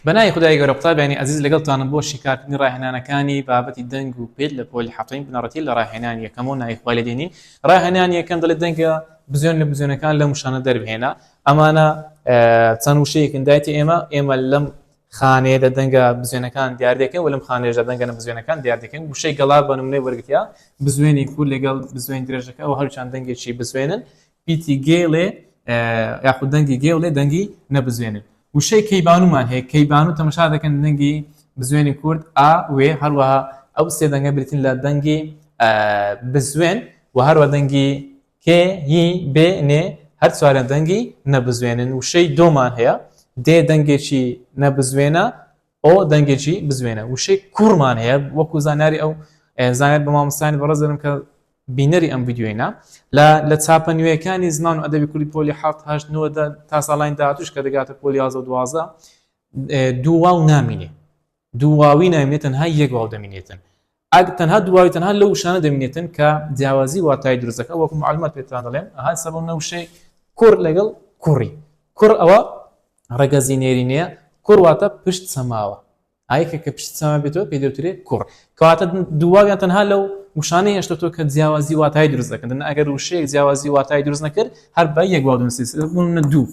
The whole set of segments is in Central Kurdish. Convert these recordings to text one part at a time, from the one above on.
بەناوی خودای گەورە قوتابیانی ئەزیز لەگەڵتانم بۆ شیکارکردنی ڕاهێنانەکانی بابەتی دەنگ و پیت لە پۆلی حەفتەمی بنەڕەتی لە ڕاهێنانی یەکەمەوە ناوی خوای لێ دێنین ڕاهێنانی یەکەم دەڵێت دەنگە بزوێن لە بزوێنەکان لەم وشانە دەربهێنە ئەمانە چەند وشەیەکن دایتە ئێمە ئێمە لەم خانەیەدا دەنگە بزوێنەکان دیار دەکەین و لەم خانەیەشدا دەنگە نەبزوێنەکان دیار دەکەین وشەی گەڵا بە نمونەی وەرگتیا بزوێنی کورت لەگەڵ بزوێن درێژەکە ئەو هەردووکیان دەنگێکی بزوێنن پیتی گێ لێ یاخود دەنگی گێ لێ دەنگی نەبزوێنن وشەی کەیبانومان هەیە کەیبانو تەمەشا دەکەن دەنگی بزوێنی کورت ئا وێ هەروەها ئەو سێ دەنگە بریتین لە دەنگی بزوێن و هەروە دەنگی کێ ی بێ نێ هەر چواریان دەنگی نەبزوێنن وشەی دۆمان هەیە دێ دەنگێکی نەبزوێنە ئۆ دەنگێکی بزوێنە وشەی کوڕمان هەیە وەکو زانیاری ئەو زانیار بە مامۆستایانی بەڕێز دەرم کە بینەری ئەم ڤیدیۆینە لە لە چاپە نوێیەکانی زمان و ئەدەبی کوردی پۆلی حەفت هەشت نۆ دە تا ساڵانی داهاتووش کە دەگاتە پۆلی یازدە و 12 دوو واو نامینێ دوو واوی نامینێت تەنها یەک واو دەمینێتن ئەگ تەنها دوو واوی تەنها لەو وشانە دەمینێتن کە جیاوازی واتای دروست دەکەن وەکو معلومات پێتان دەڵێم ئەها سەبەب نەوشەی کوڕ لەگەڵ کوڕی کوڕ ئەوە ڕەگەزی نێرینەیە کوڕ واتە پشت چەماوە ئایکە کە پشت چەما بێتەوە پێی دەوترێ کوڕ کەواتە دوواویان تەنها لەو وشانەی هێشتەوە کە جیاوازی واتای دروست دەکەن ئەگەر وشەیەک جیاوازی واتای دروست نەکرد هەر بە یەک واو دەنووسری بۆ نمونە دوو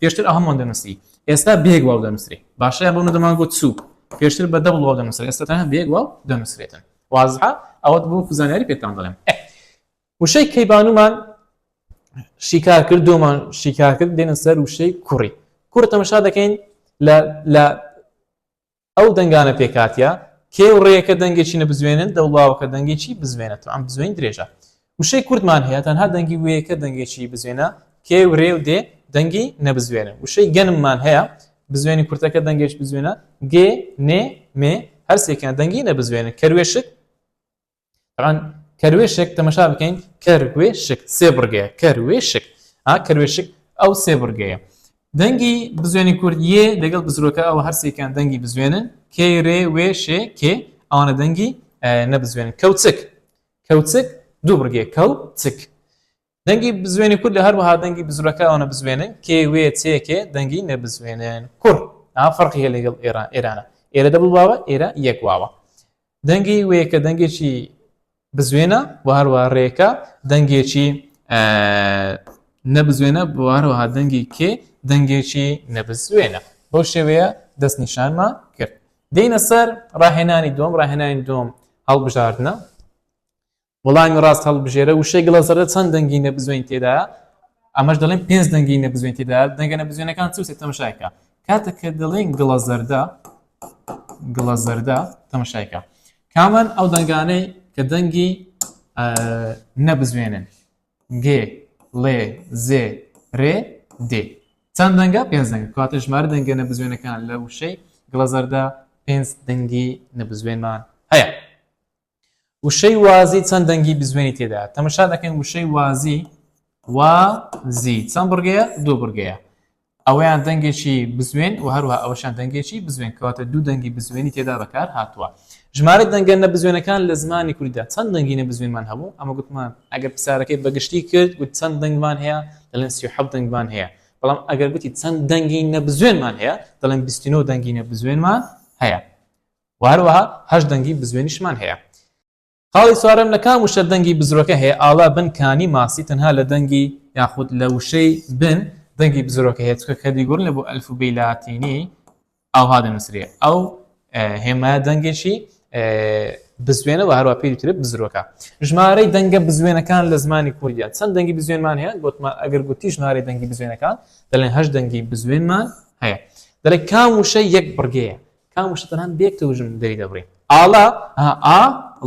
پێشتر ئەو هەمووان دەنووسی ئێستا بە یەک واو دەنووسرێ باشە بۆ نمونە دەمان گوت چوو پێشتر بە double واو دەنووسرێ ئێستا تەنها بە یەک واو دەنووسرێتن وازحە ئەوەت بۆ زانیاری پێتان دەڵێم وشەی کەیبانومان شیکار کرد دۆمان شیکار کرد دێنە سەر وشەی کوڕی کوڕ تەمەشا دەکەین لە لە ئەو دەنگانە پێکهاتیە کێ و ڕێیەکە دەنگێکی نەبزوێنن دەوڵاوەکە دەنگێکی بزوێنە تەبعەن بزوێن درێژە وشەی کوردمان هەیە تەنها دەنگی وێیەکە دەنگێکی بزوێنە کێ و رێ و دێ دەنگی نەبزوێنن وشەی گەنممان هەیە بزوێنی کورتەکە دەنگێکی بزوێنە گێ نێ مێ هەرسێکیان دەنگی نەبزوێنن کەروێشک طبعا کەروێشک تەمەشا بکەین کەروێشک سێ بڕگەیە کەروێشک ها کەروێشک ئەو سێ بڕگەیە دەنگی بزوێنی کورد یێ لەگەڵ بزرۆکە ئەو هەرسێکیان دەنگی بزوێنن کێ رێ وێ شێ کێ ئەوانە دەنگی نەبزوێنن کەوچک کەوچک دوو بڕگەیە کەوچک دەنگی بزوێنی کورد لە هەروەها دەنگی بزرەکە ئەوانە بزوێنن کێ وێ چێ کێ دەنگی نەبزوێنن کوڕ ئا فەرقی هەیە لەگەڵ ئێران ئێرانە ئێرە double واوە ئێرە یەک واوە دەنگی وێکە دەنگێکی بزوێنە و هەروەها ڕێکە دەنگێکی نەبزوێنە بۆ هەروەها دەنگی کێ دەنگێکی نەبزوێنە بەو شێوەیە دەستنیشانمان کرد دێنە سەر ڕاهێنانی دوم ڕاهێنانی دوم هەڵبژاردنە وەڵامی ڕاست هەڵبژێرە وشەی گڵەزەردە چەند دەنگی نەبزوێن تێدایە ئەمەش دەڵێن پێنج دەنگی نەبزوێن تێدایە دەنگە نەبزوێنەکان چ تەمەشایکە کاتێک کە دەڵێن گڵەزەردە گڵەزەردە تەمەشایکە کامان ئەو دەنگانەی کە دەنگی نەبزوێنن گێ ڵێ زێ رێ دێ چەند دەنگە پێنج دەنگە کەواتە ژمارە دەنگە نەبزوێنەکان لە وشەی گڵەزەردە پێنج دەنگی نەبزوێنمان هەیە وشەی وازی چەند دەنگی بزوێنی تێدایە تەمەشا دەکەین وشەی وازی وازی چەند بڕگەیە دوو بڕگەیە ئەوەیان دەنگێکی بزوێن و هەروەها ئەوەشان دەنگێکی بزوێن کەواتە دوو دەنگی بزوێنی تێدا بەکار هاتووە ژمارە دەنگە نەبزوێنەکان لە زمانی کوردیدا چەند دەنگی نەبزوێنمان هەبوو ئەمە گوتمان ئەگەر پرسیارەکەی بەگشتی کرد گوت چەند دەنگمان هەیە دەڵێن 37 دەنگمان هەیە بەڵام ئەگەر گوتی چەند دەنگی نەبزوێنمان هەیە دەڵێن 29 دەنگی نەبزوێنمان هەیە و هەروەها هەشت دەنگی بزوێنیشمان هەیە. خاڵی چوارەم، لە کام وشە دەنگی بزرۆکە هەیە، ئاڵا، بن، کانی، ماسی، تەنها لە دەنگی یاخود لە وشەی بن دەنگی بزرۆکە هەیە، چونکە کە دیگۆڕین لە بۆ ئەلفوبێی لاتینی ئاوها دەنووسرێ، ئەو هێمایە دەنگێکی بزوێنە و هەروە پێی دەوترێت بزرۆکە. ژمارەی دەنگە بزوێنەکان لە زمانی کوردیدا چەند دەنگی بزوێنمان هەیە؟ گوتمان ئەگەر گوتی ژمارەی دەنگی بزوێنەکان دەڵێن هەشت دەنگی بزوێنمان هەیە. دەڵێ کام وشە یەک بڕگەیە؟ کام وشە تەنها بە یەک تەوژم دەری دەبڕین ئاڵا ئا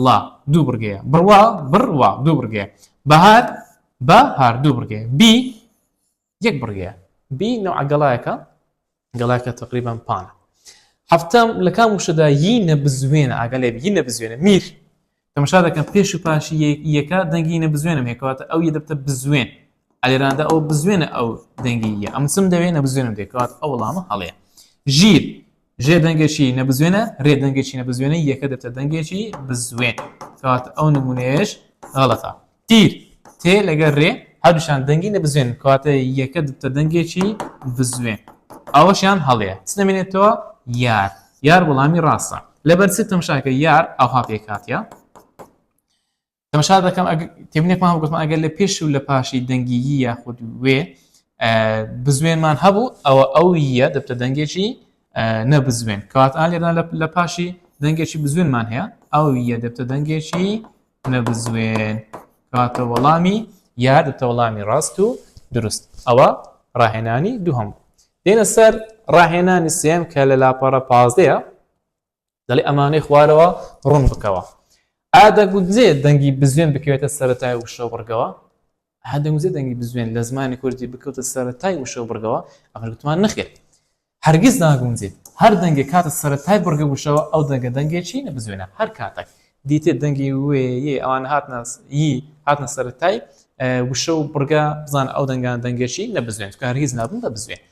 ڵا دوو بڕگەیە بڕوا بڕوا دوو بڕگەیە بەهار بە هار دوو بڕگەیە بی یەک بڕگەیە بی نەوعە گەڵایەکە گەڵاکە تقریبا پانە هەفتەم لە کام وشەدا یی نەبزوێنە ئاگا لێ یی نەبزوێنە میر تەمەشا دەکەم پێش و پاشی یەکە دەنگی نەبزوێنم هەیە کەواتە ئەو یە دەبتە بزوێن ئەلێراندا ئەو بزوێنە ئەو دەنگی یە ئەم چم دەوێ نەبزوێنم دێ کەواتە ئەو وەڵامە هەڵەیە ژیر ژێ دەنگێکی نەبزوێنە رێ دەنگێکی نەبزوێنە یەکە دەبتە دەنگێکی بزوێن کەواتە ئەو نمونەیەش غەڵەتە تیر تێ لەگەر رێ هەردووشان دەنگی نەبزوێن کەواتە یەکە دەبتە دەنگێکی بزوێن ئەوەشیان هەڵەیە چ دەمێنێتەوە؟ یار. یار وەڵامی ڕاستە. لەبەر چ تەمشاکە یار ئەوها پێکهاتیە؟ تەماشا دەکەم تێبینێکمان هەبوو گوتمان ئەگەر لە پێش و لە پاشی دەنگی ی یاخود وێ بزوێنمان هەبوو ئەوە ئەو یە دەبتە دەنگێکی نەبزوێن کەوات ئا لێرە لە پاشی دەنگێکی بزوێنمان هەیە ئەو یە دەبتە دەنگێکی نەبزوێن کەواتە وەڵامی یا دەبتە وەڵامی ڕاست و دروست ئەوە ڕاهێنانی دووهەم بوو دێنە سەر ڕاهێنانی سێم کە لە لاپەڕە پازدەیە دەڵێ ئەمانەی خوارەوە ڕوون بکەوە. ئایا دەگونجێ دەنگی بزوێن بکەوێتە سەرەتای وشە و بڕگەوە؟ ئایا دەگونجێ دەنگی بزوێن لە زمانی کوردی بکەوتە سەرەتای وشە و بڕگەوە؟ ئەمەش گوتمان نەخێر. هەرگیز ناگونجێت. هەر دەنگێک کاتە سەرەتای بڕگە وشەوە ئەو دەنگە دەنگێکی نەبزوێنە. هەر کاتێک دیتێ دەنگی وێ یێ ئەوان هاتنە ی هاتنە سەرەتای وشە و بڕگە بزانە ئەو دەنگان دەنگێکی نەبزوێن چونکە هەرگیز نابن بە بزوێن.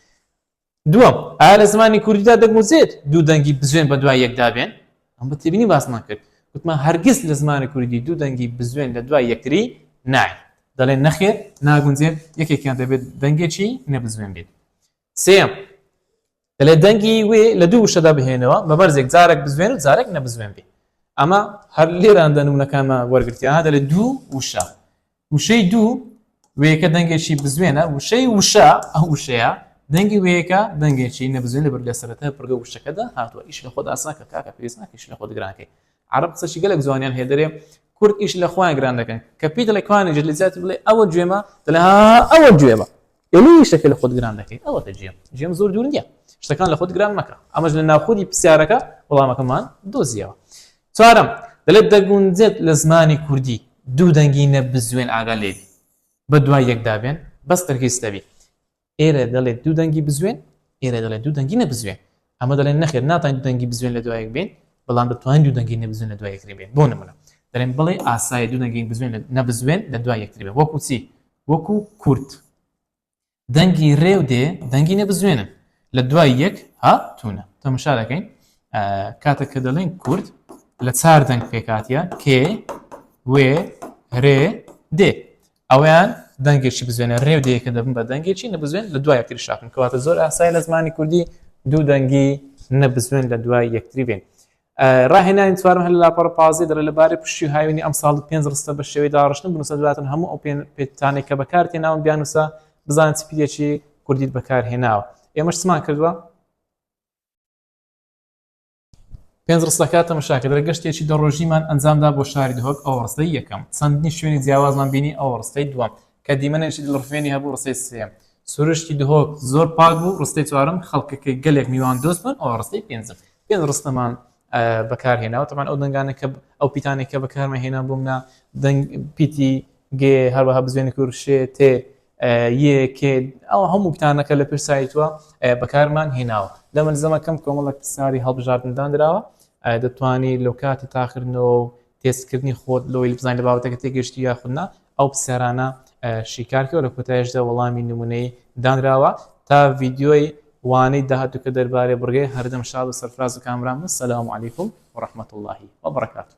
دووەم، ئایا لە زمانی کوردیدا دەگونجێت دوو دەنگی بزوێن بە دوای یەکدا بێن؟ ئەم بە تێبینی باسمان کرد. گوتمان هەرگیز لە زمانی کوردی دوو دەنگی بزوێن لە دوای یەکتری نایەن. دەڵێن نەخێر ناگونجێت، یەکێکیان دەبێت دەنگێکی نەبزوێن بێت. سێیەم، دەڵێت دەنگی وێ لە دوو وشەدا بهێنەوە بە مەرجێک جارێک بزوێن و جارێک نەبزوێن بێ. ئەمە هەر لێراندا نمونەکانمان وەرگرتیان دەڵێت دوو وشە. وشەی دوو وێیەکە دەنگێکی بزوێنە، وشەی وشە ئەو وشەیە دەنگی وێیەکە دەنگێکی نەبزوێن لەبەر لە سەرەتای پڕگە وشەکەدا هاتووە. ئیش لە خۆت ئاسان کە کاکە پێویست ناکە ئیش لە خۆت گران کەی. عەرەب قسەشی گەلێک جوانیان هەیە دەرێ کورد ئیش لە خۆیان گران دەکەن کە پێی دەڵێ کوانێ جێ لە جیاتی بڵێ ئەوە گوێمە دەڵێ ها ئەوە گوێمە ئێ شتەکە لە خۆت گران دەکەی ئەوەتە گوێم گوێم زۆر دوور نییە شتەکان لە خۆت گران مەکە ئەمەش لە ناوخودی پرسیارەکە وەڵامەکەمان دۆزیەوە. چوارەم، دەڵێت دەگونجێت لە زمانی کوردی دوو دەنگی نەبزوێن ئاگا لێبی بە دوای یەکدا بێن بەس تەرکیز دەبی. ئێرە دەڵێت دوو دەنگی بزوێن، ئێرە دەڵێت دوو دەنگی نەبزوێن. ئەمە دەڵێن نەخێر ناتوانین دوو دەنگی بزوێن لە دوای یەک بێن، بەڵام دەتوانین دوو دەنگی نەبزوێن لە دوای یەکتری بێن. بۆ نمونە دەڵێن بڵێ ئاسایی دوو دەنگی بزوێن نەبزوێن لە دوای یەکتری بێن. وەکو چی؟ وەکو کورد. دەنگی رێ و دێ دەنگی نەبزوێنن لە دوای یەک هاتوونە. تەماشا دەکەین کاتێک کە دەڵێن کورد لە چار دەنگ پێکاتیە کێ وێ رێ دێ ئەویان دەنگێکی بزوێنە رێ و دێکە دەبن بە دەنگێکی نەبزوێن لە دوای یەکتری شاخن کەواتە زۆر ئاسای لە زمانی کوردی دوو دەنگی نەبزوێن لە دوای یەکتری بێن. ڕاهێنانی چوارەم هەر لە لاپەڕە 15 دەڵێ لەبارەی پشووی هاوینی ئەمساڵ پێنج ڕستە بە شێوەی داڕشتن بنووسە دواتر هەموو ئەو پێتانەی کە بەکارت هێناون بیانووسە بزانە چ پیتێکی کوردیت بەکار هێناوە ئێمەش چمان کردووە پێنج ڕستەکە تەمەشا کرد گەشتێکی دە ڕۆژیمان ئەنجامدا بۆ شاری دهۆک ئەو ڕستەی یەکەم چەندین شوێنی جیاوازمان بینی ئەو ڕستەی دووەم کە دیمەنێکی دڵڕفێنی هەبوو ڕستەی سێیەم سروشتی دهۆک زۆر پاک بوو ڕستەی چوارەم خەڵکەکەی گەلێک میوان دۆست بوون ئەو ڕستەی پێنجەم پێنج ڕستەمان بەکارهێناوە تەمان ئەو دەنگانە کە ئەو پیتانێک کە بەکارمە هێنا بۆ منە دەنگ پیتی گێ هەروەها بزوێنی کور شێ تێ یێ کێ ئەو هەموو پیتانەکە لە پرسایتوە بەکارمان هێناوە لە مەلزەمەکەم کۆمەڵک پرسیاری هەڵبژاردن دانراوە دەتوانی لەو کاتی تاقیکردنەوە و تێستکردنی خۆت لەوەی بزانانی لە بابەتەکە تێگەشتی یاخود نا ئەو پرسیارانە شیکارکەوە لە کۆتایشدا وەڵامی نمونەی دانراوە تا ڤیدیۆی وانەی داهاتوو کە دەربارەی بڕگەی هەردەم شاد و سەرفراز و کامران بن سلام علیکم و رحمة اللە و برکاته.